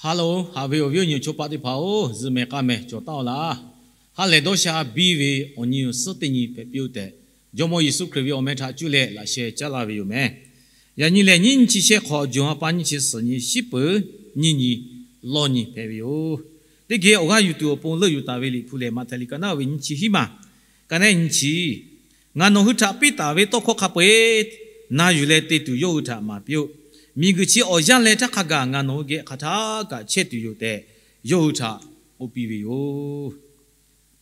Hello, haꞈ ve awˬ viˉ awˬ nyi chaw paˆ teˇ hpaˍ-oˬ, zuhꞈ mehˍ k'aˇ mehˍ cawˬ taˉ-oˬ laˇ. Ha lehˬ dawˇ sha biˇ ve awˬ nyi awˬ suhˉ teˇ nyi hpehꞈ piˇ-oˆ tehꞈ, Jawˇmawˇ Yeˍsuˆ Hkriꞈ ve awˬ meh htaꞈ cuˇ leh laꞈ sheh caˉ laˇ ve yoˬ meh. Yaꞈ nyi lehˬ, nyiˇ nyi chi shehˆ hk'awꞈ, June ha pa nyiˇ chi suhˍ nyi, shiˉ peuˍ nyiˇ nyi lawˇ nyi hpehꞈ ve yoˬ. Teˇ geh awˬ g'aˇ yuˬ tuˬ awˬ pon leuˆ yuˬ taˍ ve Liꞈ hpu lehˬ, Maꞈhtehˍ liꞈ ka naˉ ve nyiˇ chi hiˉ maˬ, ka naˉ nyiˇ chi. Ngaˬ nawˬ hui htaꞈ piˇ taˍ ve tawˇ hkawˇ hk'a peu-eˬ na yuˬ leh te tuˬ yawˇ hui htaꞈ maˍ piˇ-oˆ. Miˬguiˬ chi awˬ yanˇ leh htaˇ hk'a gaˬ ngaˬ nawˬ hui geh hk'aˬ htaˇ kaꞈ chehˇ tuˬ yoˬ tehꞈ, yawˇ hui htaꞈ k'oˆ piˇ ve yoˬ.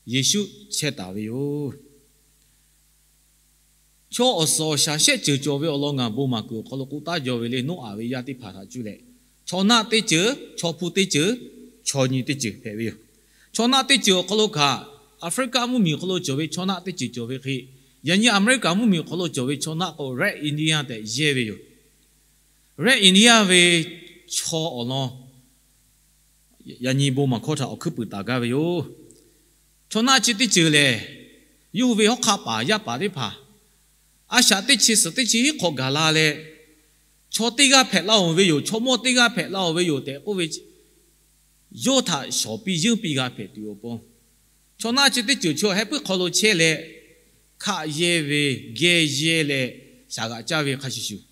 Yeˍsuˆ chehˇ taˍ ve yoˬ. Chaw awˬ suhˍ awˬ shaˍ shehˆ ceuˬ cawˬ ve awˬ lawn ngaˬ bon maˍ kuiˬ awˬ hk'aw lo k'oˆ taˉ jaw ve le, Noˉaꞈ ve yaˇ teˇ hpaˍ htaꞈ cuˇ leh, chaw naˆ teˇ ceuˬ, chaw hpu teˇ ceuˬ, chaw nyi teˇ ceuˬ hpehꞈ ve yoˬ. Chaw naˆ teˇ ceuˬ awˬ hk'aw lo kaꞈ, Aˍfriˆkaˆ mvuhˇmiˬ awˬ hk'aw lo cawˬ ve chaw naˆ teˇ ceuˬ cawˬ ve hk'e, yaꞈ nyi Aˍmeˍriˆkaˍ mvuhˇmiˬ awˬ hk'aw lo cawˬ ve chaw naˆ k'o, Red Indian tehꞈ yehˇ ve yoˬ. Red Indian ve chaw awˬ lawn yaꞈ nyi bon maˍ hkawˇ htaꞈ awˬ hkuiˉ puiˍ taˍ gaˇ ve yoˬ. Chaw naˆ chi teˇ ceuˬ lehˬ, yawˇ hui ve hawˉ hk'aˆ paˍ yaˇ paˍ teˇ hpaˍ, a shaꞈ teˇ chi suhˍ teˇ chi hiˉ hk'awꞈ gaˬ la leh, chaw teˇ g'aˇ hpehꞈ laˇ-oˬ ve yoˬ, chaw mawˇ teˇ g'aˇ hpehꞈ laˇ-oˬ ve yoˬ tehꞈ k'oˆ ve, yawˇ htaꞈ shawˍ piˇ yeunˇ piˇ g'a hpehꞈ tuˬ awˬ pon, chaw naˆ chi teˇ ceuˬ chaw heh puiˉ hk'aw lo chehˇ leh, hkaˆ yehˇ ve, geh yehˇ leh, shaˍ g'aꞈ caˇ ve hk'a shuˍ shuˍ,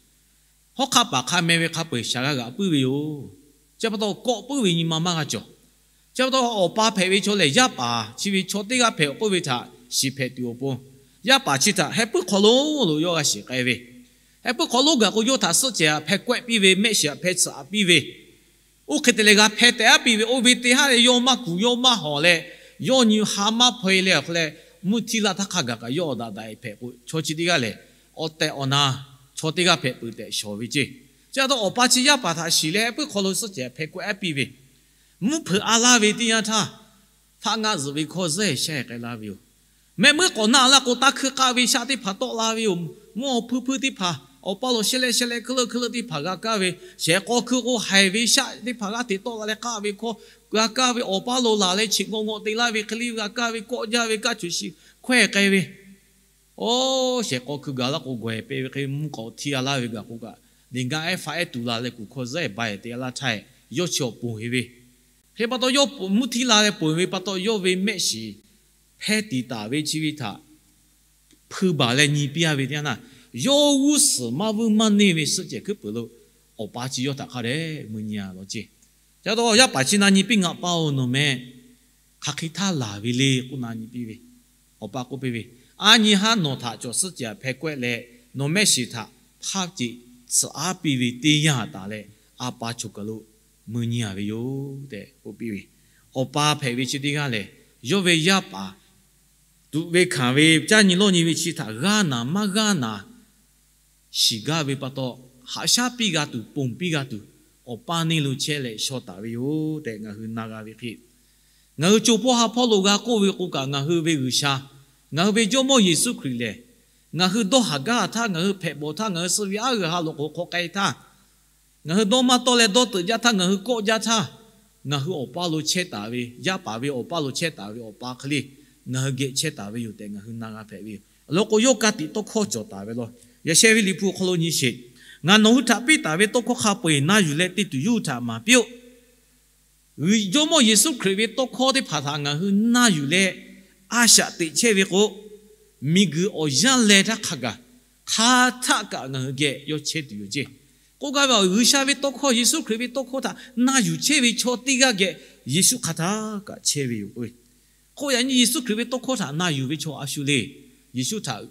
hawˉ hk'aˆ paˍ hk'a meh ve hk'a peu-eˬ shaˍ g'a g'aꞈ puiˉ ve yoˬ. Chi pa taw kawˆ puiˉ ve nyi ma maˇ g'a cawˬ. Chi pa taw awˬ pa hpehꞈ ve chaw lehˬ, yaˇ paˍ chi ve chaw teˇ g'aˇ hpehꞈ k'oˆ ve htaꞈ shiˍ hpehꞈ tuˬ awˬ pon, yaˇ paˍ chi htaꞈ heh puiˉ hk'aw lo lo yawˇ g'a shiˍ k'ai ve, heh puiˉ hk'aw lo gaˬ k'o yawˇ htaꞈ suhˆ cehˬ htaꞈ hpeh kawehˆ piˇ ve, mehˆ shiˍ htaꞈ hpeh tsuhꞈ aꞈ piˇ ve, oˇ hk'e te leh g'a hpeh tehꞈ aˉ piˇ ve, oˇ ve teˇ haˉ leh yawˇ maˇ kuˬ yawˇ maˇ hawˍ leh, yawˇ nyi ha maˇ hpaw-e leh awˬ hk'aw leh, mvuhˇ htiˇ laˇ htaˇ hk'a gaˬ kaꞈ yawˇ awˬ daꞈ daꞈ-e hpehꞈ k'o, chaw chi teˇ g'aˇ lehˬ, awˬ tehˬ awˬ na chaw teˇ g'aˇ hpehꞈ peuˬ tehꞈ shawˍ ve ceˇ. Chi pa taw awˬ pa chi yaˇ paˍ htaꞈ shiˍ leh heh puiˉ hk'aw lo suhˆ cehˬ hpeh kawehˆ aˉ piˇ ve, mvuhˇ hpeuꞈ a laˇ ve teˇ yanˇ htaˇ, htaˆ ngaˆ zuhꞈ ve hkawˇ zuhˆ-e shehˍ k'ai laˇ ve yoˬ. Mehˆ muiˉ k'awꞈ naˆ laˇ k'o, taˇ hkuiˇ k'aˆ ve shaˆ teˇ hpaˍ tawˆ la ve yoˬ. Mvuhˇ awˬ hpui hpui teˇ hpaˍ, awˬ paˇ lo shehˆ leh shehˆ leh hkuiˇ leuˆ hkuiˇ leuˆ teˇ hpaˍ g'a kaˇ ve, shehˍ k'aw hkui k'o haiˬ ve shaˆ teˇ hpaˍ g'aˇ hteꞈ tawˆ la leh k'aˆ ve hkawˇ g'a kaˇ ve, awˬ paˇ lo laˬ leh cheꞈ ngawˆ ngawˆ te laˇ ve hk'e le g'a kaˇ ve, kawˆ jaˇ ve, kaˇ choˬ shiˍ hkawehˇ k'ai ve, oˇ shehˍ k'aw hkui gaˬ laˇ k'o, gawˬ-e peh ve hk'e mvuhˇ k'awꞈ htiˇ a laˇ ve gaˬ k'o kaꞈ, liꞈ gaˇ ehˉ faˆ ehˉ tuˬ la leh kuˬ hkawˇ zuhˆ-e ba-e te laˇ htaˇ, yawˇ chi awˬ ponˬ-e ve, hk'e pa taw yawˇ mvuhˇ htiˇ la leh ponˬ ve pa taw, yawˇ ve mehˆ shiˍ hpeh tiˍ taˍ ve chi ve htaꞈ hpui baˬ leh nyi piˇ-a ve teˇ yanˇ, yawˇ g'uˇ suhˍ maˇ vuiˇ maˇ neˇ ve suhˆ cehˬ hkuiˉ peuˬ lo, awˬ pa chi yawˇ htaꞈ hk'a dehꞈ mui nyi-a lawˬ ceˇ. Ca taw yaˇ paˍ chi na nyi piˇ, Ngaˬ pa-oˬ, nawˬ meh hk'aˬ hk'e htaˇ laˬ ve le k'oˆ na nyi piˇ ve, awˬ pa k'oˆ piˇ ve, A nyi haˉ nawˬ htaꞈ cawˬ suhˆ cehˬ htaꞈ hpeh kawehˆ leh, nawˬ mehˆ shiˍ htaꞈ hpaˇ ceꞈ tsuhꞈ aˉ piˇ ve teˇ yanˇ taˍ leh, a pa choˬ kaˬ lo mui nyi-a ve yoˬ tehꞈ k'oˆ piˇ ve, awˬ pa hpehꞈ ve chi teˇ g'aˇ lehˬ, yawˇ ve yaˇ paˍ tuꞈ ve hkanˍ ve caˇ nyi lawˇ nyi ve chi htaꞈ g'aˇ naˍ maˇ g'aˇ naˍ shiˍ gaˇ ve pa taw, haꞈ shaˉ piˇ g'a tuˬ, ponˬ piˇ g'a tuˬ, awˬ pa neˇ lo chehˇ leh shaw taˍ ve yoˬ tehꞈ ngaˬ hui na g'a ve hk'e, ngaˬ hui co hpawˇ ha hpawˇ lo g'a k'oˆ ve k'o kaꞈ, ngaˬ hui ve G'uiˬsha, ngaˬ hui ve Jawˇmawˇ Yeˍsuˆ Hkriꞈ lehˬ, ngaˬ hui dawˇ haˍ gaˇ htaˇ, ngaˬ hui hpehꞈ bawˬ htaˇ, ngaˬ hui suh ve aˉ g'uiˬ ha loꞈ k'oˍ hk'aw k'ai htaˇ, ngaˬ hui dawˇ maˇ tawˆ leh dawˇ teuꞈ jaˇ htaˇ, ngaˬ hui kawˆ jaˇ htaˇ, ngaˬ hui awˬ pa lo chehˇ taˍ ve, yaˇ paˍ ve awˬ pa lo chehˇ taˍ ve awˬ pa hk'e le, ngaˬ hui geh chehˇ taˍ ve yoˬ tehꞈ ngaˬ hui na g'a hpehꞈ ve yoˬ. Awˬ lawn k'o, yawˇ ka tiꞈ tawˇ hkawˇ cawˬ taˍ ve law. Yaꞈ sheh ve Liꞈ hpu awˬ hk'aw lo nyi sheˍ, Ngaˬ nawˬ hui htaꞈ piˇ taˍ ve tawˇ hkawˇ hk'a peu-eˬ na yuˬ leh te tuˬ yawˇ hui htaꞈ maˍ piˇ-oˆ. Jawˇmawˇ Yeˍsuˆ Hkriꞈ ve tawˇ hkawˇ teˇ hpaˍ htaꞈ ngaˬ hui na yuˬ leh, a shaꞈ teꞈ chehˇ ve k'o, miˬguiˬ awˬ yanˇ leh htaˇ hk'a gaˬ, hk'a htaˆ kaꞈ ngaˬ hui geh yawˇ chehˇ tuˬ yoˬ ceˇ. K'oˆ gaˇ ve, G'uiˬsha ve tawˇ hkawˇ, Yeˍsuˆ Hkriꞈ ve tawˇ hkawˇ htaꞈ na yuˬ chehˇ ve chaw teˇ g'aˇ geh Yeˍsuˆ hk'a htaˆ kaꞈ chehˇ ve yoˬ k'o, k'oˆ yaꞈ nyi Yeˍsuˆ Hkriꞈ ve tawˇ hkawˇ htaꞈ na yuˬ ve chaw a shu le. Yeˍsuˆ htaꞈ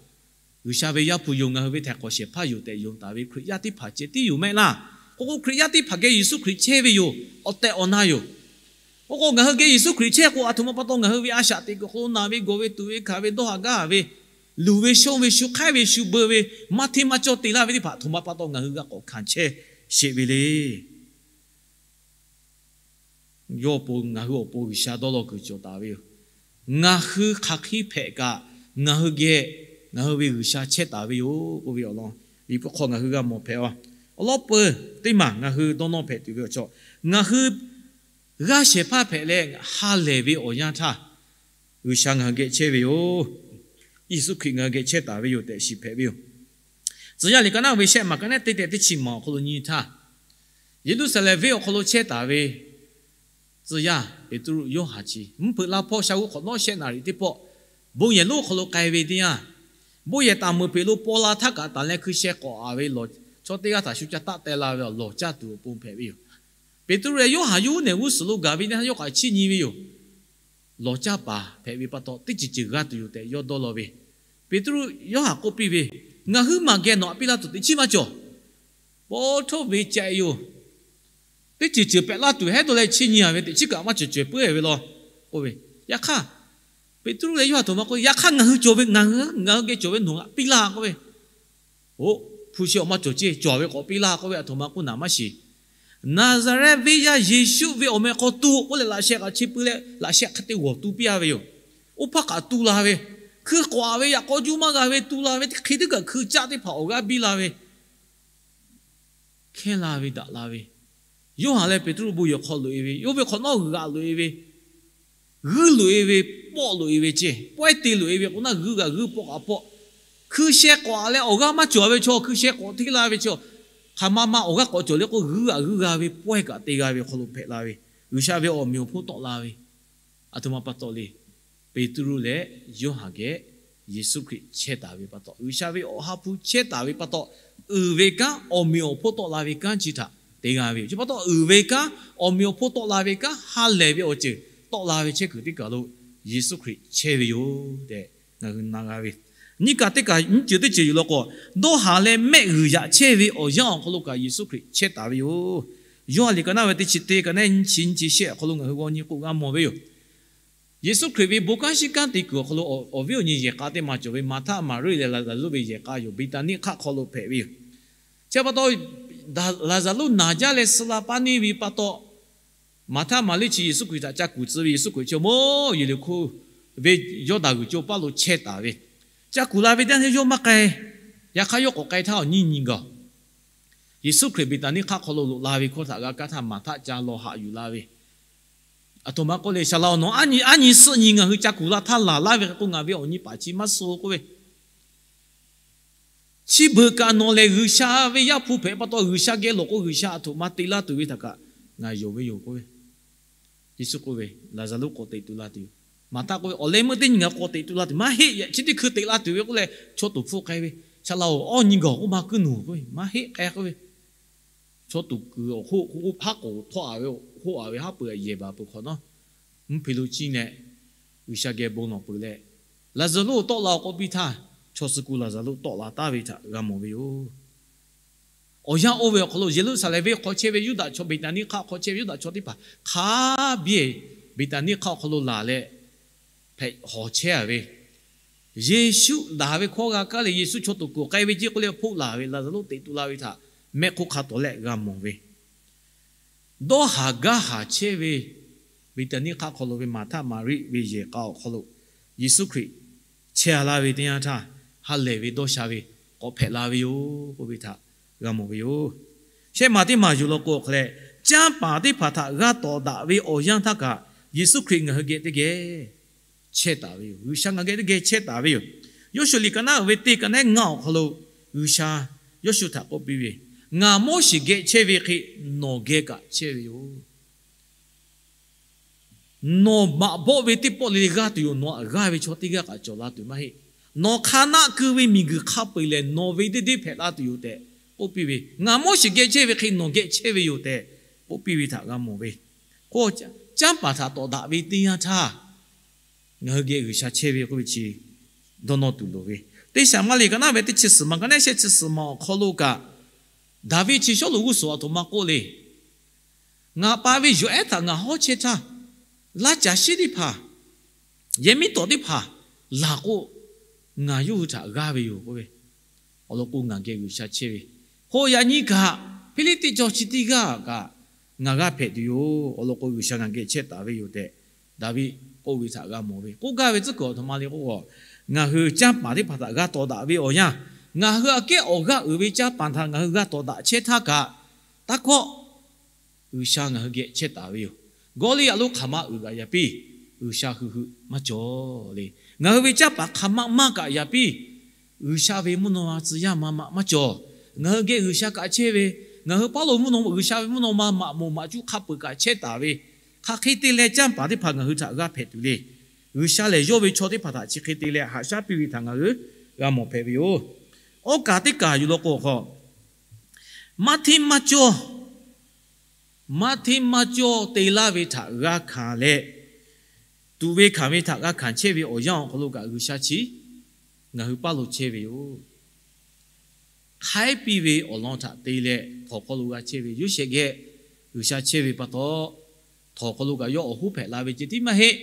G'uiˬsha ve Yaˇ hpu yoˬ, ngaˬ hui ve htaiˍ hk'awꞈ shehˍ hpaˇ yoˬ tehꞈ yonˍ taˍ ve Hkriꞈ yaˇ teˇ hpaˍ ceh tiˉ yoˬ mehˆ laˇ. K'oˆ k'o, Hkriꞈ yaˇ teˇ hpaˍ geh Yeˍsuˆ Hkriꞈ chehˇ ve yoˬ. Awˬ tehˬ awˬ na yoˬ. K'oˆ k'o, ngaˬ hui geh Yeˍsuˆ Hkriꞈ chehˇ k'o, aˬ htoꞈ ma pa taw ngaˬ hui ve a shaꞈ teꞈ kuiˬ hk'aw lo naˬ ve, gawˬ ve, tuꞈ ve, hkanˍ ve, dawˇ haˍ gaˇ ve, luˬ ve, shonˇ ve, shu hk'aiˉ ve, shu beu ve, maˇ hteˇ maˇ cawˇ te laˇ ve teˇ hpaˍ aˬ htoꞈ ma pa taw ngaˬ hui g'a k'awꞈ hkanˍ chehˇ sheˍ ve le. Yawˇ awˬ pon, ngaˬ hui awˬ pon G'uiˬsha dawˇ law kuiˬ cawˬ taˍ ve yoˬ. Ngaˬ hui hk'aˬ hk'e hpehꞈ kaꞈ, ngaˬ hui geh ngaˬ hui ve G'uiˬsha chehˇ taˍ ve yoˬ k'oˆ ve awˬ lawn, Liꞈ hpu hk'aw ngaˬ hui g'a mawˬ hpehꞈ-a. Awˬ lawn peuˬ teˇ maˬ ngaˬ hui dawˇ nawˇ hpehꞈ tuˬ ve awˬ chaw, ngaˬ hui g'aˇ shehˍ hpaˇ hpehꞈ leh ha lehˬ ve awˬ yanˇ htaˇ, G'uiˬsha ngaˬ hui geh chehˇ ve yoˬ. Yeˍsuˆ Hkriꞈ ngaˬ hui geh chehˇ taˍ ve yoˬ tehꞈ shiˍ hpehꞈ ve yoˬ. Tcuh yaˇ liꞈ ka naˉ ve shehˆ maˬ ka naˉ teˇ tehꞈ teˇ chi maˬ awˬ hk'aw lo nyi htaˇ, Yeˍruˆsaˍlehnˍ venˇ awˬ hk'aw lo chehˇ taˍ ve Tcuh yaˇ Peˍtruˆ, Yoˇhanˬ chi mvuhˇ hpeuꞈ la hpawˇ sha g'uˇ hk'awꞈ nawˉ shehˆ naˍ riˍ teˇ pawˆ, bon yehˬ lonˉ awˬ hk'aw lo k'ai ve teˇ yanˇ, bon yehˬ taˍ meuˍ hpeꞈ lo paw la htaˇ kaꞈ, taˍ leh hkui sheh k'awꞈ-a ve lawˬ, chaw teˇ g'aˇ htaꞈ shu ca taˆ teh la ve awˬ lawˬ caˇ tuˬ awˬ pon hpehꞈ ve yoˬ. Peˍtruˆ leh Yoˇhanˬ yawˇ huˉ nehˬ g'uˇ suhˍ lo gaˬ ve teˇ yanˇ, yawˇ k'aꞈ chiˇ nyi ve yoˬ. Lawˬ caˇ paˍ hpehꞈ ve pa taw, teˇ ceuˬ ceuˬ g'a tuˬ yoˬ tehꞈ yawˇ dawˇ law ve. Peˍtruˆ, Yoˇhanˬ k'oˆ piˇ ve, Ngaˬ huiˉ maˬ geh nawˬ htaꞈ piˇ laˇ tuˬ teꞈ chiˉ maˇ cawˬ. Paw htawˇ ve ca-e yoˬ. Teˇ ceuˬ ceuˬ pehꞈ laˇ tuˬ hehˉ dawˇ leh chiˇ nyi-a ve, teꞈ chiˉ kaꞈ maˇ cawˬ, cawˬ puiˉ-e ve law k'oˆ ve. Yaꞈ hk'aˇ, Peˍtruˆ leh Yoˇhanˬ aˬ htoꞈ ma k'oˆ, Yaꞈ hk'aˇ ngaˬ hui cawˬ ve, ngaˬ hui, ngaˬ hui geh cawˬ ve nawˬ htaꞈ piˇ laˇ k'oˆ ve. Oˇ, hpu shi awˬ maˇ cawˬ ceˇ, cawˬ ve k'awꞈ piˇ laˇ k'oˆ ve, aˬ htoꞈ ma k'oˆ naˍ maˇ shiˍ. Naˍzaˍrehˆ venˇ yaˇ Yeˍsuˆ ve awˬ meh hk'aw tu k'oˆ leh, laꞈ sheh kaꞈ chi pui leh laꞈ sheh hk'e te g'awˬ tu piˇ-a ve yoˬ. Oˇ hpaˇ kaꞈ tu la ve, hkui k'awꞈ-a ve, yaꞈ k'aw juˇ maˇ g'a ve, tu la ve, teˇ hk'e teˇ kaꞈ hkui caˆ teˇ hpaˍ awˬ g'aˇ biˇ la ve, hkehˇ la ve, daꞈ la ve. Yoˇhanˬ leh Peˍtruˆ bon yehˬ hk'aw loꞈ-e ve, yawˇ ve hk'awꞈ nawˉ g'aꞈ loꞈ-e ve, g'uiˇ loꞈ-e ve, pawˆ loꞈ-e ve ceˇ, pawehˇ te loꞈ-e ve k'o naˉ, g'uiˇ g'aꞈ g'uiˇ pawˆ g'aꞈ pawˆ. Hkui sheh k'awꞈ-a leh awˬ g'aˇ maˇ cawˬ ve chaw, hkui sheh k'awꞈ hteˇ la ve chaw, hk'aˬ ma ma awˬ g'aˇ k'awꞈ cawˬ le k'o, g'uiˇ g'aꞈ g'uiˇ g'a ve, pawehˇ kaꞈ te g'a ve awˬ hk'aw lo hpehꞈ la ve, G'uiˬsha ve awˬ meꞈ awˬ hponˇ tawˆ la ve, aˬ htoꞈ ma pa taw le. Peˍtruˆ leh Yoˇhanˬ geh Yeˍsuˆ Hkriꞈ chehˇ taˍ ve pa taw, G'uiˬsha ve Awˬ ha hpu chehˇ taˍ ve pa taw, uiˍ ve kanˉ awˬ meꞈ awˬ hponˇ tawˆ la ve kanˉ chi htaꞈ te g'a ve yoˬ. Chi pa taw uiˍ ve kanˉ awˬ meꞈ awˬ hponˇ tawˆ la ve kanˉ ha lehˬ ve awˬ ceuˬ tawˆ la ve chehˇ kuiˬ teˇ kaˬ lo Yeˍsuˆ Hkriꞈ chehˇ ve yoˬ tehꞈ ngaˬ hui na g'a ve. Nyiˇ kaˬ teˇ kaˬ nyiˇ ceuˬ teˇ ceuˬ yoˬ law k'o, dawˇ haˍ leh mehˆ g'uiˬ yaꞈ chehˇ ve awˬ yanˇ awˬ hk'aw lo kaꞈ Yeˍsuˆ Hkriꞈ chehˇ taˍ ve yoˬ. Yoˇhanˬ liꞈ ka naˉ ve teˇ chi teˇ ka naˉ nyiˇ chi nyiˇ chi shehˆ awˬ hk'aw lo ngaˬ hui g'aw nyi k'o g'a mawˬ ve yoˬ. Yeˍsuˆ Hkriꞈ ve bon kanˉ shinˉ kanˉ te kuiˬ awˬ hk'aw lo awˬ viˉ awˬ nyi yehˬ k'a teˇ maˬ cawˬ ve Maˍhtaˆ, Maˍriˆ leh Laˍzaˍruˆ ve yehˬ k'a yoˬ. Beˍtaˍniˆ hk'aˆ hk'aw lo hpehꞈ ve yoˬ. Chi pa taw, Laˍzaˍruˆ naˬ jaˇ leh suh la paˇ neˇ ve pa taw, Maˍhtaˆ, Maˍriˆ chi Yeˍsuˆ Hkriꞈ htaꞈ ca kuˬ tcuh ve, Yeˍsuˆ Hkriꞈ chi mawˇ Yeˍriˆhkoˇ ve Yawˇdanˍ g'uiˬ co paˇ lo chehˇ taˍ ve, ca kuˬ la ve teˇ yanˇ yawˇ maˇ k'ai. Yaꞈ hk'aˇ yawˇ k'awꞈ k'ai htaˇ awˬ nyiˇ nyi gaˬ. Yeˍsuˆ Hkriꞈ Beˍtaˍniˆ hk'aˆ hk'aw lo loꞈ la ve hkawˇ htaꞈ g'a kaˇ htaˇ, Maˍhtaˆ ca lawˬ haꞈ yuˬ la ve, aˬ htoꞈ ma k'oˆ le, Saˍ laꞈ-oˬ, nawˬ aˉ nyi aˉ nyi suhˆ nyi ngaˬ hui ca kuˬ la htaˇ laˬ laˇ ve hk'e k'o, ngaˬ ve awˬ nyi paˍ chi maˇ suh k'oˆ ve, chi beuꞈ kaꞈ nawˬ lehˬ G'uiˬsha ve Yaˇ hpu hpehꞈ pa taw, G'uiˬsha geh lawˬ k'o, G'uiˬsha aˬ htoꞈ ma te laˇ tuˬ ve htaꞈ kaꞈ ngaˬ yonˍ ve yoˬ k'oˆ ve. Yeˍsuˆ k'oˆ ve, Laˍzaˍruˆ k'awꞈ teꞈ tu la tuˬ yoˬ. Maˍhtaˆ k'oˆ ve, awˬ leh meuˇ teˇ nyi ngaˬ k'awꞈ teꞈ tu la tuˬ maˇ heˆ. Yaꞈ chi teˇ hkui teꞈ la tuˬ ve k'oˆ leh, chaw tuˍ hpfuhˆ k'ai ve, Saˍ laꞈ-oˬ, awˇ nyi gaˬ k'oˆ ma kuiˉ nuˬ k'oˆ ve, maˇ heˆ k'ai k'oˆ ve. Chaw tuˍ kuiˬ awˬ hoˆ k'oˆ hpaˉ k'oˍ htawˆ-a ve, hoˆ-a ve haˉ pui-a yehˬ baˬ peuˬ hk'awꞈ nawˉ, mvuhˇ hpe lo ciˇ leh G'uiˬsha geh bon lawˬ peuˬ leh, Laˍzaˍruˆ tawˆ la-o k'oˆ piˇ htaˇ, chaw suh ku Laˍzaˍruˆ tawˆ la taˍ ve htaꞈ g'a mawˬ ve yoˬ. Awˬ yanˇ oˇ ve awˬ hk'aw lo Yeˍruˆsaˍlehnˍ venˇ hk'aw chehˇ ve Yuˇdaꞈ chaw, Beˍtaˍniˆ hk'aˆ hk'aw chehˇ ve Yuˇdaꞈ chaw teˇ hpaˍ hk'a biˇ Beˍtaˍniˆ hk'aˆ awˬ hk'aw lo laˬ leh hpehꞈ hawˬ chehˇ-a ve, Yeˍsuˆ daꞈ ve hkawˇ g'a kaˇ leh Yeˍsuˆ chaw tuˍ kuiˬ k'ai ve ceˇ k'oˆ leh hpfuhˆ laˬ ve, Laˍzaˍruˆ teꞈ tu la ve htaꞈ mehˆ hk'oˆ hk'a tawˍ leh g'a mawˬ ve, dawˇ haˍ gaˇ haˍ chehˇ ve Beˍtaˍniˆ hk'aˆ hk'aw lo ve Maˍhtaˆ Maˍriˆ ve yehˬ k'a awˬ hk'aw lo Yeˍsuˆ Hkriꞈ chehˇ-a laˇ ve teˇ yanˇ htaˇ, ha lehˬ ve dawˇ sha ve k'awꞈ hpehꞈ la ve yoˬ k'oˆ ve htaꞈ g'a mawˬ ve yoˬ. Shehˆ maˬ teˇ maˬ yuˬ law k'o, hk'a leh, canˇ paˍ teˇ hpaˍ htaꞈ g'a tawˍ daꞈ ve awˬ yanˇ htaˇ kaꞈ, Yeˍsuˆ Hkriꞈ ngaˬ hui geh teˇ geh chehˇ taˍ ve yoˬ. G'uiˬsha ngaˬ geh teˇ geh chehˇ taˍ ve yoˬ. Yawˇshuˆ liꞈ ka naˉ uiˍ ve teˇ ka naˉ ngaˇ awˬ hk'aw lo G'uiˬsha Yawˇshuˆ htaꞈ k'oˆ piˇ ve, Ngaˬ Moˉseˍ geh chehˇ ve hk'e nawˬ geh kaꞈ chehˇ ve yoˬ. Nawˬ maꞈ bawˆ ve teˇ pawˆ le le g'aˇ tuˬ yoˬ. Nawˬ htaꞈ g'aˇ ve chaw teˇ g'aˇ kaꞈ cawˬ la tuˬ maˇ heˆ. Nawˬ hk'a naˆ keu ve miˬguiˬ hk'a peu-eˬ lehˬ, nawˬ ve deˇ deˇ hpehꞈ la tuˬ yoˬ tehꞈ k'oˆ piˇ ve, Ngaˬ Moˉseˍ geh chehˇ ve hk'e nawˬ geh chehˇ ve yoˬ tehꞈ k'oˆ piˇ ve htaꞈ g'a mawˬ ve. K'o, canˇ paˍ htaꞈ tawˍ daꞈ ve teˇ yanˇ htaˇ, ngaˬ hui geh G'uiˬsha chehˇ ve k'oˆ ve chi dawˇ nawˇ tuˬ loˍ ve. Teˇ Saˍmo liꞈ ka naˉ ve teˇ chi suhˍ ma, ka naˉ shehˆ chi suhˍ ma awˬ hk'aw lo kaꞈ, Daˍviˆ chi Sawˉluꞈ g'uˇ suhˍ aˬ htoꞈ ma k'oˆ le. Ngaˬ pa ve yawˬ ehˉ htaꞈ ngaˬ hawˉ chehˇ htaˇ, laˇ caˬ shiˉ teˇ hpaˍ, yehˬ miˉ tawˍ teˇ hpaˍ laˬ k'o, ngaˬ yawˇ hui htaꞈ g'aˇ ve yoˬ k'oˆ ve. Awˬ lawn k'o, ngaˬ geh G'uiˬsha chehˇ ve, k'o yaꞈ nyi kaꞈ Hpiˇliˇtiˆ chaw chi teˇ g'aˇ kaꞈ ngaˬ g'aˇ hpehꞈ tuˬ yoˬ. Awˬ lawn k'o, G'uiˬsha ngaˬ geh chehˇ taˍ ve yoˬ tehꞈ, Daˍviˆ k'oˆ ve htaꞈ g'a mawˬ ve. K'oˆ gaˇ ve tcuhˉ kuiˬ aˬ htoꞈ ma le k'o, ngaˬ hui canˇ paˍ teˇ hpaˍ htaꞈ g'a tawˍ daꞈ ve awˬ yanˇ, ngaˬ hui aꞈ kehˉ awˬ g'aˇ uiˍ ve canˇ paˍ htaꞈ ngaˬ hui g'a tawˍ daꞈ chehˇ htaˇ kaꞈ, taˇ kawˆ, G'uiˬsha ngaˬ hui geh chehˇ taˍ ve yoˬ. Gawˇliˇyaꞈ lonˉ hk'aˬ ma uiˍ g'aꞈ yaꞈ piˇ, G'uiˬsha hui hui maˇ cawˬ le. Ngaˬ hui ve canˇ paˍ hk'aˬ ma maˇ kaꞈ yaꞈ piˇ, G'uiˬsha ve mvuhˇ naw ma tcuh yaˇ ma maꞈ maˇ cawˬ. Ngaˬ hui geh G'uiˬsha kaꞈ chehˇ ve, ngaˬ hui paˉ lo mvuhˇ naw ma, G'uiˬsha ve mvuhˇ naw ma maꞈ moˍ maꞈ cuˉ hk'a peu-eˬ kaꞈ chehˇ taˍ ve, hk'aˬ hk'e te leh canˇ paˍ teˇ hpaˍ ngaˬ hui htaꞈ g'a hpehꞈ tuˬ le. G'uiˬsha lehˬ yawˇ ve chaw teˇ hpaˍ htaꞈ chi hk'e te leh haꞈ shaˉ piˇ ve htaꞈ ngaˬ hui g'a mawˬ hpehꞈ ve yoˬ. Awˇ kaˍ teˇ kaˍ yuˬ law k'o hk'aw, maˇ hteˇ maˇ cawˇ, maˇ hteˇ maˇ cawˇ te laˇ ve htaꞈ g'a hkanˍ leh, tuꞈ ve hkanˍ ve htaꞈ g'a hkanˍ chehˇ ve awˬ yanˇ awˬ hk'aw lo kaꞈ G'uiˬsha chi ngaˬ hui paˇ lo chehˇ ve yoˬ. Hk'aiˉ piˇ ve awˬ lawn htaꞈ te leh htawnˍ hk'aw lo g'a chehˇ ve Yoˇsehꞈ geh G'uiˬsha chehˇ ve pa taw, htawnˍ hk'aw lo kaꞈ yawˇ awˬ hoˉ hpehꞈ la ve ceh tiˉ maˇ heˆ.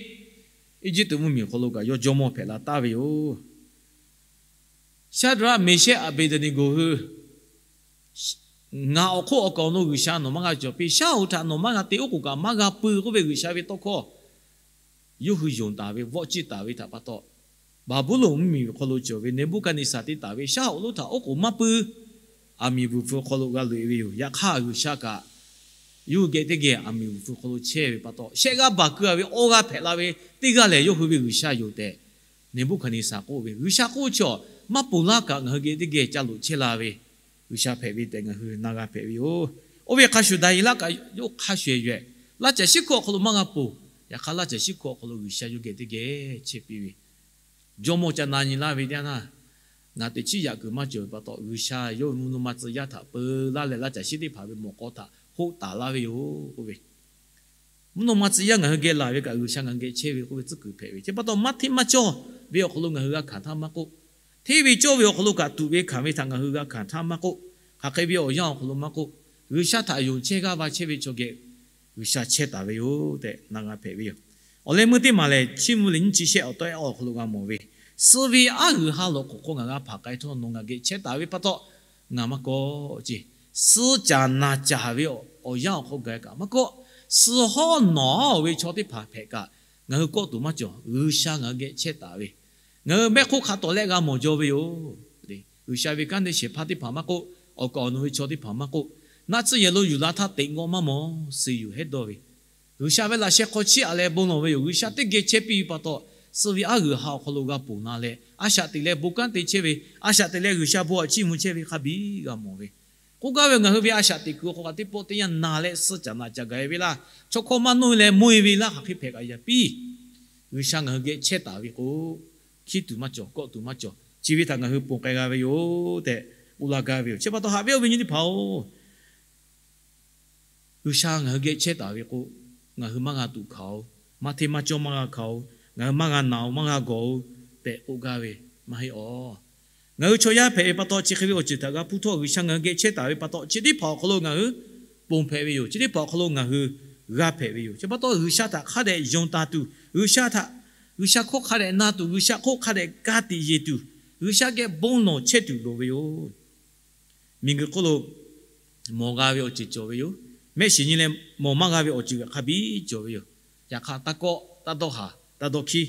Eˇjiˇtuꞈ mvuhˇmiˬ awˬ hk'aw lo kaꞈ yawˇ jawˇmawˇ hpehꞈ la taˍ ve yoˬ. Shaˍdraꞈ, Meˍshehˆ, Aˍbeˍdeˍneˍgoˍ hui ngaˬ awˬ hk'oˆ awˬ kaˍ awˬ nu G'uiˬsha nawˬ maˇ g'a cawˬ piˇ, shaˉ hoꞈ htaꞈ nawˬ maˇ g'a te, oˉ k'oˍ kaꞈ maˇ g'a pui k'oˆ ve G'uiˬsha ve tawˇ hkawˇ yawˇ hui yonˍ taˍ ve, vawˆ ciˇ taˍ ve htaꞈ pa taw, Baˍbuˍlonˍ mvuhˇmiˬ awˬ hk'aw lo cawˬ ve Neˍbuˆhkaˍneˍsaˍ te taˍ ve shaˉ hoꞈ lonˉ htaꞈ oˉ k'oˍ maˇ pui, aˬ miˍ bvuhˬ hpfuh hk'aw lo g'a loꞈ e ve yoˬ. Yaꞈ hk'aˇ G'uiˬsha kaꞈ yawˇ hui geh teˇ geh aˬ miˍ bvuhˬ hpfuh hk'aw lo chehˇ ve pa taw, shehˆ g'aˇ baˬ keu a ve awˇ g'aˇ hpehꞈ la ve teˇ g'aˇ lehˬ yawˇ hui ve G'uiˬsha yoˬ tehꞈ, Neˍbuˆhkaˍneˍsaˍ k'oˆ ve, G'uiˬsha k'oˆ chi awˬ maˇ ponˬ laˇ kaꞈ ngaˬ hui geh teˇ geh ca loꞈ chehˇ la ve G'uiˬsha hpehꞈ ve tehꞈ ngaˬ hui na g'a hpehꞈ ve yoˬ. Oˇ ve hk'a shuˍ Daˍyeˍlaˆ kaꞈ yawˇ hk'a shuˍ ehˍ yoˬ ehˍ. Laˇ caˬ shiˉ hkuˆ awˬ hk'aw lo maˇ g'a ponˬ. Yaꞈ hk'aˇ laˇ caˬ shiˉ hkuˆ awˬ hk'aw lo G'uiˬsha yawˇ geh teˇ geh chehˇ piˇ ve, jawˇmawˇ ca na nyi laˇ ve teˇ yanˇ, ngaˬ teꞈ chiˉ yaꞈ kuiˬ maˇ cawˬ ve pa taw, G'uiˬsha yawˇ ve mvuhˇ naw ma tcuh yaˇ htaꞈ peu laˇ leh laˇ caˬ shiˉ teˇ hpaˍ ve mawˬ k'aw htaꞈ hoˆ taˍ laˇ ve yoˬ k'oˆ ve. Mvuhˇ naw ma tcuh yaˇ ngaˬ hui geh laˬ ve kaꞈ G'uiˬsha ngaˬ hui geh chehˇ ve k'oˆ ve tcuhˉ kuiˬ hpehꞈ ve. Chi pa taw maˇ hteˇ maˇ cawˇ ve awˬ hk'aw lo ngaˬ hui g'a hkanˍ htaˇ maˇ k'oˆ, hteˇ ve cawˇ ve awˬ hk'aw lo kaꞈ tuꞈ ve hkanˍ ve htaꞈ ngaˬ hui g'a hkanˍ htaˇ maˇ k'oˆ, hk'aˬ hk'e ve awˬ yanˇ awˬ hk'aw lo maˇ k'oˆ, G'uiˬsha htaꞈ yonˍ chehˇ g'aˇ va chehˇ ve chaw geh G'uiˬsha chehˇ taˍ ve yoˬ tehꞈ na g'a hpehꞈ ve yoˬ. Awˬ leh meuˇ teˇ maˬ lehˬ, chiˇ mvuh liꞈ nyiˇ chi shehˆ awˬ tawˆ ehˉ awˬ hk'aw lo g'a mawˬ ve, suh ve aˉ g'uiˬ ha lawꞈ k'oˍ hk'aw ngaˬ g'a hpanˍ k'ai htawˇ nawˬ ngaˬ geh chehˇ taˍ ve pa taw, ngaˬ maˇ kawˆ ce. Suh caˍ naˍ caˍ ve awˬ yanˇ awˬ hk'aw gaˬ kaꞈ maˇ kawˆ. Suh hawˉ nawˬ ve chaw teˇ hpaˍ hpehꞈ kaꞈ, ngaˬ hui kawˆ tuˬ maˇ cawˬ. G'uiˬsha ngaˬ hui geh chehˇ taˍ ve, ngaˬ hui mehˆ hk'oˆ hk'a tawˍ leh g'a mawˬ jaw ve yoˬ. G'uiˬsha ve kanˉ te shehˍ hpaˇ teˇ hpaˍ maˇ k'oˆ, awˬ kaˍ awˬ nu ve chaw teˇ hpaˍ maˇ k'oˆ, naˆ tsuhˇ yehˬ lo yuˬ la htaˇ teꞈ ngawˆ maˇ mawˬ, suh yuˬ hehˉ dawˇ ve, G'uiˬsha ve laꞈ sheh hk'aw chiˇ aꞈ leh bon lawˬ ve yoˬ. G'uiˬsha teˇ geh chehˇ piˇ ve pa taw, suh ve aˉ g'uiˬ ha awˬ hk'aw lo g'a ponˬ la leh, a shaꞈ teꞈ leh bon kanˉ te chehˇ ve, a shaꞈ teꞈ leh G'uiˬsha bon htaꞈ chiˇ mvuh chehˇ ve hk'a biˇ g'a mawˬ ve, k'oˆ gaˇ ve ngaˬ hui ve a shaꞈ teꞈ kuiˬ awˬ hk'aw kaꞈ teˇ pawˆ teˇ yanˇ na leh suh caˍ naˍ caˍ gaˬ e ve laˇ. Chaw hkawˇ maˇ nawˇ e leh mawˇ e ve laˇ, hk'aˬ hk'e hpehꞈ kaꞈ yaꞈ piˇ. G'uiˬsha ngaˬ hui geh chehˇ taˍ ve k'o, hkiˇ tuˬ maˇ cawˬ, kawˆ tuˬ maˇ cawˬ. Chi ve htaꞈ ngaˬ hui ponˬ k'ai g'a ve yoˬ tehꞈ k'oˆ laˇ gaˇ ve yoˬ. Chi pa taw haꞈ ve awˬ viˉ awˬ nyi teˇ hpaˍ-oˬ, G'uiˬsha ngaˬ hui geh chehˇ taˍ ve k'o, ngaˬ hui maˇ g'a tuꞈ hkanˍ-oˬ, maˇ hteˇ maˇ cawˇ maˇ g'a hkanˍ-oˬ, ngaˬ hui maˇ g'a naˍ-oˬ, maˇ g'a gawˬ-oˬ tehꞈ k'oˆ gaˇ ve maˇ heˆ awˬ. Ngaˬ hui chaw yaˇ hpehꞈ ve pa taw, chi hk'e ve awˬ ceuˬ htaꞈ g'a hpuˇ htawˇ, G'uiˬsha ngaˬ hui geh chehˇ taˍ ve pa taw, chi teˇ hpaˍ awˬ hk'aw lo ngaˬ hui ponˬ hpehꞈ ve yoˬ. Chi teˇ hpaˍ awˬ hk'aw lo ngaˬ hui g'a hpehꞈ ve yoˬ. Chi pa taw, G'uiˬsha htaꞈ hk'a dehꞈ yonˍ taˍ tuˬ, G'uiˬsha htaꞈ, G'uiˬsha hk'oˆ hk'a dehꞈ na tuˬ, G'uiˬsha hk'oˆ hk'a dehꞈ ka tiꞈ yeˬ tuˬ, G'uiˬsha geh bon lawˬ chehˇ tuˬ loˍ ve yoˬ. Miˬguiˬ hk'oˆ lo mawˬ g'a ve awˬ ceuˬ cawˬ ve yoˬ. Mehˆ shiˍ nyi leh mawˬ maˇ g'a ve awˬ ceuˬ hk'a biˇ cawˬ ve yoˬ. Yaꞈ hk'aˇ, taˇ kawˆ, taˇ dawˇ haˍ, taˇ dawˇ hkiˇ.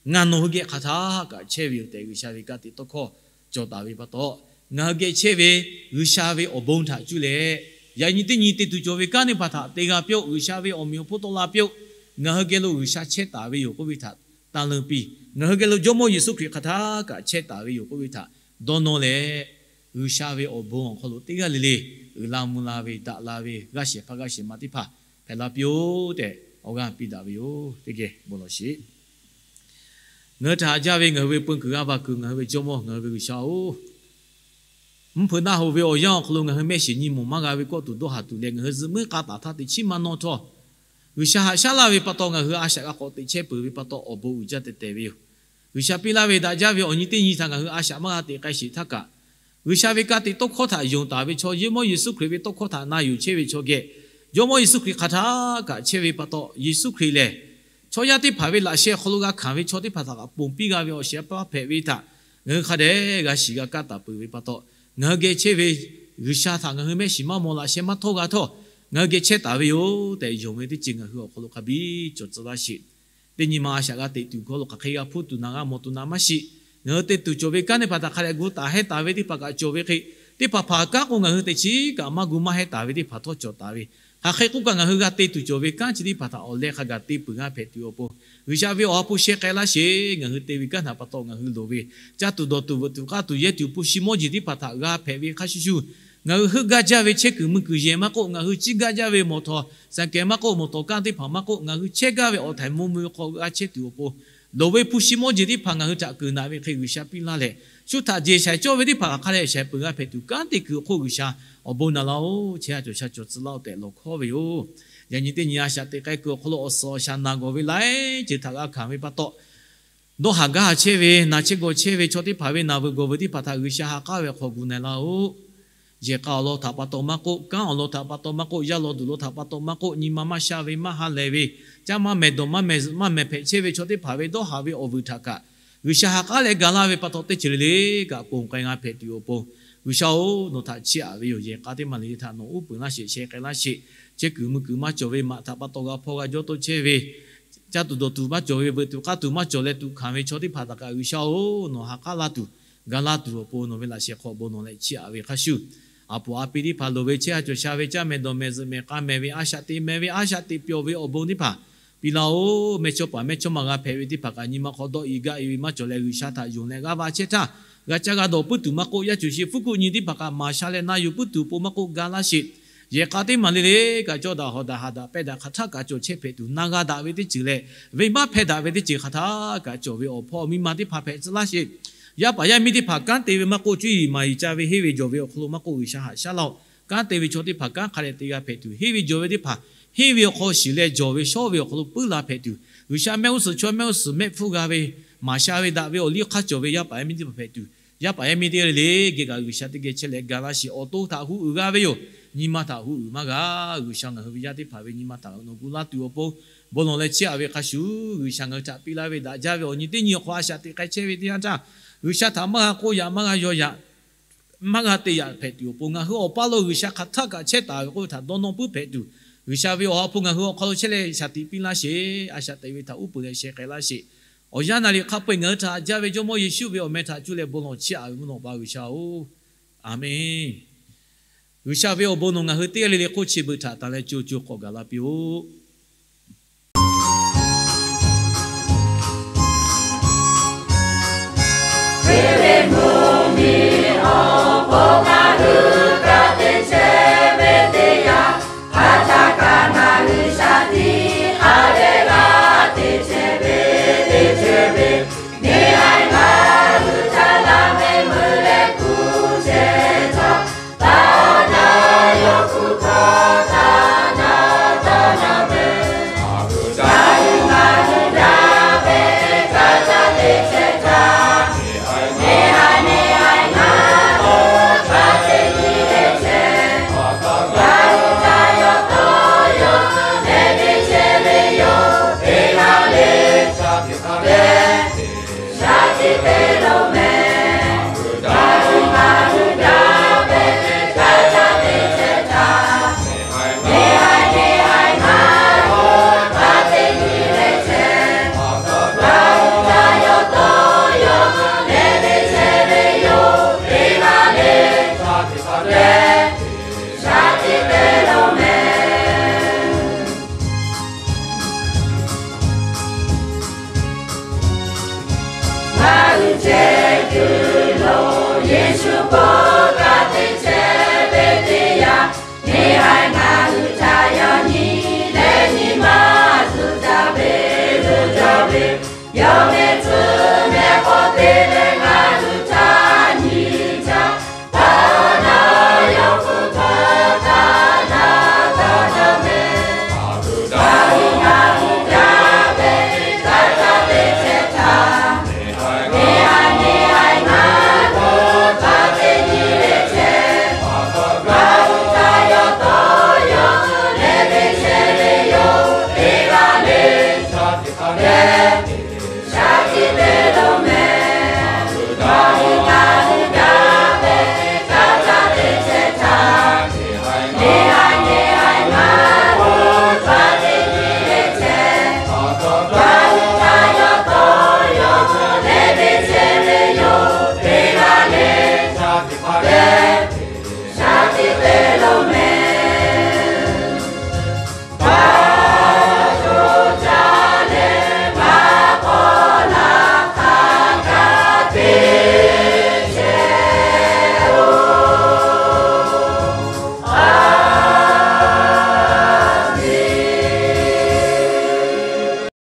Ngaˬ nawˬ hui geh hk'aˬ htaˇ kaꞈ chehˇ ve yoˬ tehꞈ, G'uiˬsha ve ka tiꞈ tawˇ hkawˇ cawˬ taˍ ve pa taw, ngaˬ hui geh chehˇ ve G'uiˬsha ve awˬ bon htaꞈ cuˇ leh, yaꞈ nyi teˇ nyi te tuˬ cawˬ ve kanˉ teˇ hpaˍ htaꞈ te g'a piˇ-oˆ. G'uiˬsha ve awˬ meꞈ awˬ hponˇ tawˆ la piˇ-oˆ. Ngaˬ hui geh lo G'uiˬsha chehˇ taˍ ve yoˬ k'oˆ ve htaꞈ taˇ leunˇ piˇ. Ngaˬ hui geh lo Jawˇmawˇ Yeˍsuˆ Hkriꞈ hk'aˬ htaˇ kaꞈ chehˇ taˍ ve yoˬ k'oˆ ve htaꞈ dawˇ nawˇ leh, G'uiˬsha ve awˬ bon awˬ hk'aw lo teˇ g'aˇ le le uiˍ la mvuh la ve, daꞈ la ve, g'aˇ shehˍ hpaˇ g'aˇ shehˍ ma teˇ hpaˍ hpehꞈ la piˇ-oˆ tehꞈ awˬ g'aˇ piˇ daꞈ ve yoˬ. Teˇ geh bon lawˬ sheˍ. Ngaˬ hui htaꞈ haꞈ jaˇ ve ngaˬ hui ve peu kuiˬ g'aˇ va kuiˬ, ngaˬ hui ve Jawˇmawˇ, ngaˬ hui ve G'uiˬsha-oˬ, mvuhˇ hpeuꞈ naˆ hoꞈ ve awˬ yanˇ awˬ hk'aw lo ngaˬ hui mehˆ shiˍ nyi mawˬ maˇ g'a ve kawˆ tuˬ dawˇ haˍ tuˬ leh, ngaˬ hui zuhꞈ muiˉ k'a taˍ htaˇ teꞈ chiˉ maˇ nawˇ htawˇ, G'uiˬsha haꞈ shaˉ laˇ ve pa taw ngaˬ hui a shaꞈ g'a k'awꞈ teꞈ chehˇ peuˬ ve pa taw, awˬ bon uiˍ jaˇ teh teh ve yoˬ. G'uiˬsha piˇ laˇ ve daꞈ jaˇ ve awˬ nyi teˇ nyi htaꞈ ngaˬ hui a shaꞈ maˇ g'a teꞈ k'ai sheˍ htaˇ kaꞈ, G'uiˬsha ve ka tiꞈ tawˇ hkawˇ htaꞈ yonˍ taˍ ve chaw, Jawˇmawˇ Yeˍsuˆ Hkriꞈ ve tawˇ hkawˇ htaꞈ na yuˬ chehˇ ve chaw geh, Jawˇmawˇ Yeˍsuˆ Hkriꞈ hk'aˬ htaˇ kaꞈ chehˇ ve pa taw, Yeˍsuˆ Hkriꞈ lehˬ chaw yaˇ teˇ hpaˍ ve laꞈ sheh awˬ hk'aw lo g'a hkanˍ ve chaw teˇ hpaˍ htaꞈ kaꞈ ponˬ piˇ g'a ve awˬ shehˍ hpaˇ hpehꞈ ve htaꞈ ngaˬ hui hk'a dehꞈ g'a shiˍ g'a kaˇ taˍ peuˬ ve pa taw, ngaˬ hui geh chehˇ ve G'uiˬsha htaꞈ ngaˬ hui mehˆ shiˍ maˇ maw, laꞈ sheh maˇ htawˇ g'a htawˇ, ngaˬ hui geh chehˇ taˍ ve yoˬ tehꞈ yonˍ ve teˇ ceuˬ ngaˬ hui awˬ hk'aw lo hk'a biˇ cawˬ tcuh laˇ sheˍ. Teˇ nyi ma a shaꞈ g'a teꞈ tuˬ hk'aw lo hk'aˬ hk'e g'a hpuˇ tuˬ naˍ, g'a mawˬ tuˬ naˍ maˇ shiˍ. Ngaˬ hui te tuˬ cawˬ ve kanˉ teˇ hpaˍ htaꞈ hk'a dehꞈ gu taˍ hehnˇ taˍ ve teˇ hpaˍ kaꞈ cawˬ ve hk'e, teˇ hpaˍ hpaˍ kanˉ k'o ngaˬ hui teꞈ chiˉ kaꞈ maˇ gu maˇ hehnˇ taˍ ve teˇ hpaˍ htawˇ cawˬ taˍ ve, Hk'aˬ hk'e k'oˆ kaꞈ ngaˬ hui g'a te tuˬ cawˬ ve kanˉ chi teˇ hpaˍ htaꞈ awˬ leh hk'a gaˬ te peuˬ g'a hpehꞈ tuˬ awˬ pon, G'uiˬsha ve awˬ ha hpu sheh k'ai laˇ sheˍ. Ngaˬ hui te ve kanˉ htaꞈ pa taw ngaˬ hui loˍ ve caˇ tuˬ dawˬ tuˬ veuꞈ tuˬ k'aˇ tuˬ yehˇ tuˬ hpu shi mawˇ jeˬ teˇ hpaˍ htaꞈ g'a hpehꞈ ve hk'a shuˍ shuˍ, ngaˬ hui heuˆ gaˇ jaˇ ve chehˇ kuiˬ mui kuiˬ yehˬ maˇ k'oˆ, ngaˬ hui ciˇ gaˇ jaˇ ve mawˬ tawˬ saˍ kehˬ maˇ k'oˆ, mawˬ tawˬ kanˇ teˇ hpaˍ maˇ k'oˆ, ngaˬ hui chehˇ gaˇ ve awˬ htaiˍ mvuh mui ve hk'aw g'a chehˇ tuˬ awˬ pon, loˍ ve hpu shi mawˇ jeˬ teˇ hpaˍ ngaˬ hui htaꞈ kuiˬ naꞈ ve hk'e G'uiˬsha piˇ laˇ leh, shu htaꞈ jeˬ shaiˍ cawˇ ve teˇ hpaˍ hk'aˬ hk'a leh shaiˍ peuˬ g'a hpehꞈ tuˬ kanˉ te kuiˬ awˬ hk'oˆ G'uiˬsha awˬ bon naꞈ laˇ-oˬ. Chehˇ ha cawˬ sha cawˬ tcuh laˇ-oˆ tehꞈ lawˬ hkawˉ ve yoˬ. Yaꞈ nyi teˇ nyi a shaꞈ teꞈ k'ai kuiˬ awˬ hk'aw lo awˬ suhˍ awˬ shaˍ naˬ gawˬ ve laiˉ ceuˬ htaꞈ g'a hkanˍ ve pa taw, dawˇ haˍ gaˇ haˍ chehˇ ve, naˬ chehˇ gawˬ chehˇ ve chaw teˇ hpaˍ ve naˬ veuˬ gawˬ veuˬ teˇ hpaˍ htaꞈ G'uiˬsha ha k'aˉ ve hk'aw gu na-e laˇ-oˆ. Yehˬ k'a awˬ lawn htaꞈ pa taw maˇ k'oˆ, kanˉ awˬ lawn htaꞈ pa taw maˇ k'oˆ, yaˇ law duˬ lawn htaꞈ pa taw maˇ k'oˆ, nyi ma maˇ sha ve maˇ ha lehˬ ve, caˇ maˇ mehˍ dawˬ maˇ mehˍ zuhꞈ maˇ mehˍ hpehꞈ chehˇ ve chaw teˇ hpaˍ ve dawˇ haˍ ve awˬ vuiˬ htaꞈ kaꞈ G'uiˬsha ha k'aˉ leh ga laˇ ve pa taw, teˇ ceuˬ le le kaꞈ ponˬ k'ai g'a hpehꞈ tuˬ awˬ pon, G'uiˬsha-oˬ, nawˬ htaꞈ chiˇ aꞈ ve yoˬ. Yehˬ k'a teˇ maˬ le le htaꞈ nawˬ uˉ peunˍ laˇ sheˍ, sheh k'ai laˇ sheˍ. Chehˇ kuiˬ mui kuiˬ maˇ cawˬ ve maꞈ htaꞈ pa taw g'a hpawˇ g'a jawˇ toˆ chehˇ ve, caˇ tuˬ dawˬ tuˬ maˇ cawˬ ve, veuꞈ tuˬ k'aˇ tuˬ maˇ cawˬ leh tuꞈ hkanˍ ve chaw teˇ hpaˍ htaꞈ kaꞈ G'uiˬsha-oˬ, nawˬ ha k'aˉ laˇ tuˬ, ga laˇ tuˬ awˬ pon nawˬ ve laꞈ sheh hk'aw bon nawˬ leh chiˇ aꞈ ve hk'a shuˍ, a poˍ a pi teˇ hpaˍ loˍ ve chehˇ ha cawˬ sha ve caˇ mehˍ dawˬ mehˍ zuhꞈ mehˍ k'a mehˍ ve a shaꞈ teꞈ mehˍ ve a shaꞈ teꞈ pyawˬ ve awˬ bon teˇ hpaˍ piˇ laˇ-oˆ. Mehˇchawˇpaˍ mehˇchawˇma g'a hpehꞈ ve teˇ hpaˍ kaꞈ nyi ma hk'aw dawˆ e gaˆ e ve maˇ cawˬ leh G'uiˬsha htaꞈ yonˍ leh g'aˇ va chehˇ htaˇ, g'a caˇ g'a dawˬ puiˉ tuˬ maˇ k'oˆ, yaˇ ceuˬ shi fuˉ kuˆ nyi teˇ hpaˍ kaꞈ maˍ sha leh na yuˬ puiˉ tuˬ awˬ pon maˇ k'oˆ ga laˇ sheˍ. Yehˬ k'a teˇ maˬ le le kaꞈ cawˇ daꞈ hawˍ daꞈ haꞈ daꞈ pehˇ daꞈ hk'aˬ htaˆ kaꞈ cawˬ chehˇ hpehꞈ tuˬ, na g'a daꞈ ve teˇ ceuˬ leh venˇbaˆ hpehˇ daꞈ ve teˇ ceuˬ hk'aˬ htaˆ kaꞈ cawˬ ve awˬ hpawˇ miˇ ma teˇ hpaˍ hpehꞈ tcuh laˇ sheˍ. Yaˇ paˍ yaˇ miˇ teˇ hpaˍ kanˉ te ve maˇ k'oˆ, cuˇ yiˍ maˍ yiˍ ca ve henˇ ve jawˬ ve awˬ hk'aw lo maˇ k'oˆ, G'uiˬsha haꞈ shaˉ laˇ-oˆ. Kanˉ te ve chaw teˇ hpaˍ kanˉ hk'a dehꞈ te g'a hpehꞈ tuˬ, henˇ ve jawˬ ve teˇ hpaˍ henˇ ve awˬ hk'aw shiˍ leh jawˬ ve shawˉ ve awˬ hk'aw lo puiˉ la hpehꞈ tuˬ, G'uiˬsha mehˆ g'uˇ suhˍ chaw mehˆ g'uˇ suhˍ mehˆ hpfuhˇ g'a ve, maˍ sha ve daꞈ ve awˬ liˇ hk'aˇ cawˬ ve yaˇ paˍ yaˇ miˇ teˇ hpaˍ hpehꞈ tuˬ, yaˇ paˍ yaˇ miˇ teˇ g'aˇ le le geh kaꞈ G'uiˬsha teˇ geh chehˇ leh ga laˇ sheˍ. Awˬ to htaꞈ hu uiˍ g'a ve yoˬ. Nyi ma htaꞈ hu uiˍ maˇ g'a. G'uiˬsha ngaˬ hui ve yaˇ teˇ hpaˍ ve nyi ma htaꞈ nawˬ gu laˇ tuˬ awˬ pon, bon lawˬ leh chiˇ aꞈ ve hk'a shuˍ, G'uiˬsha ngaˬ hui htaꞈ piˇ laˇ ve daꞈ jaˇ ve awˬ nyi teˇ nyi awˬ hk'aw a shaꞈ teꞈ k'ai chehˇ ve teˇ yanˇ htaˇ, G'uiˬsha htaꞈ maˇ g'a k'oˆ yaꞈ maˇ g'a yaw yaꞈ maˇ g'a te yaꞈ hpehꞈ tuˬ awˬ pon, ngaˬ hui awˬ paˇ lo G'uiˬsha hk'aˬ htaˆ kaꞈ chehˇ taˍ ve k'oˆ ve htaꞈ dawˇ nawˇ puiˉ hpehꞈ tuˬ, G'uiˬsha ve awˬ ha hpu ngaˬ hui awˬ hk'aw lo chehˇ leh shaˍ tiꞈ piˇ laˇ sheˍ. A shaꞈ teꞈ ve htaꞈ uˉ peunˍ leh sheh k'ai laˇ sheˍ. Awˬ yanˇ naˍ riˍ hk'a peu-eˬ ngaˬ hui htaꞈ haꞈ jaˇ ve Jawˇmawˇ Yeˍsuˆ ve awˬ meh htaꞈ cuˇ leh bon lawˬ chiˇ aꞈ ve mvuhˇ naw pa G'uiˬsha-oˬ, Aˍmenˇ. G'uiˬsha ve awˬ bon nawˬ ngaˬ hui teˇ g'aˇ le le hk'oˆ chi beuꞈ htaꞈ tanˬ leh co co k'awꞈ gaˬ la piˇ-oˆ.